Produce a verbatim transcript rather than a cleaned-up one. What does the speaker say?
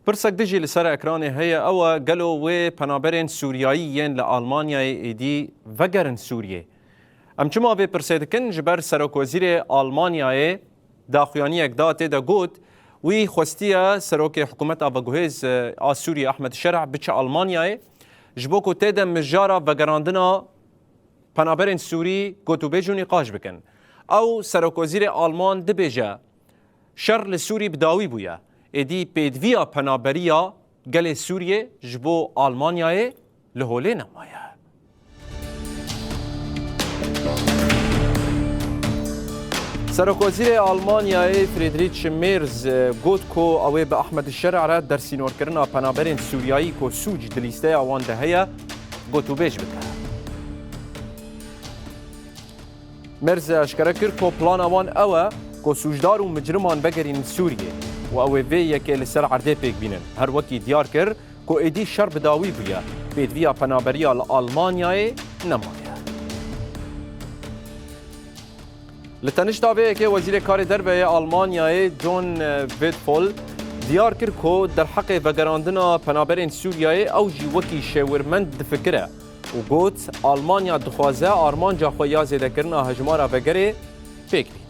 Pirsek din jî li ser ekranê heye, ew e, gelo wê penaberên Sûriyayî yên li Almanyayê êdî vegerin Sûriyê? Em çima vê pirsê dikin? Ji ber Serokwezîrê Almanyayê daxuyaniyek da, tê de got, wî xwestiye serokê hikûmeta veguhêz, e, a Sûriyê Ehmed Şerh biçe Almanyayê, ji bo ku tê de mijara vegerandina penaberên Sûrî gotûbêj û nîqaş bikin. Ew, serokwezîrê Alman dibêje, şer li Sûrî bi dawî bûye. Êdî pêdiviya penaberiya gelê Sûriyê ji bo Almanyayê li holê nemaye. Serokwezîrê Almanyayê Friedrich Merz, e, got ku ew ê bi Ahmed Şer'a re dersînorkirina penaberên Sûriyayî ku sûc di lîsteya wan de heye, gotûbêj bike. Merz eşkere kir ku plana wan ew e ku sûcdar û micriman vegerînin Sûriyê û ew ê vê yekê li ser erdê pêk bînin. Her wekî diyar kir ku êdî şer bi dawî bûye, pêdiviya penaberiya li Almanyayê nemaye. Li tenişta vê yekê Wezîrê Karê Derve yê Almanyayê John, e, Widfall diyar kir ku derheqê vegerandina penaberên Sûriyeyê ew jî wekî şêwirmend difikire û got, Almanya dixwaze armanca xwe ya zêdekirina hejmara vegerê pêk bîne.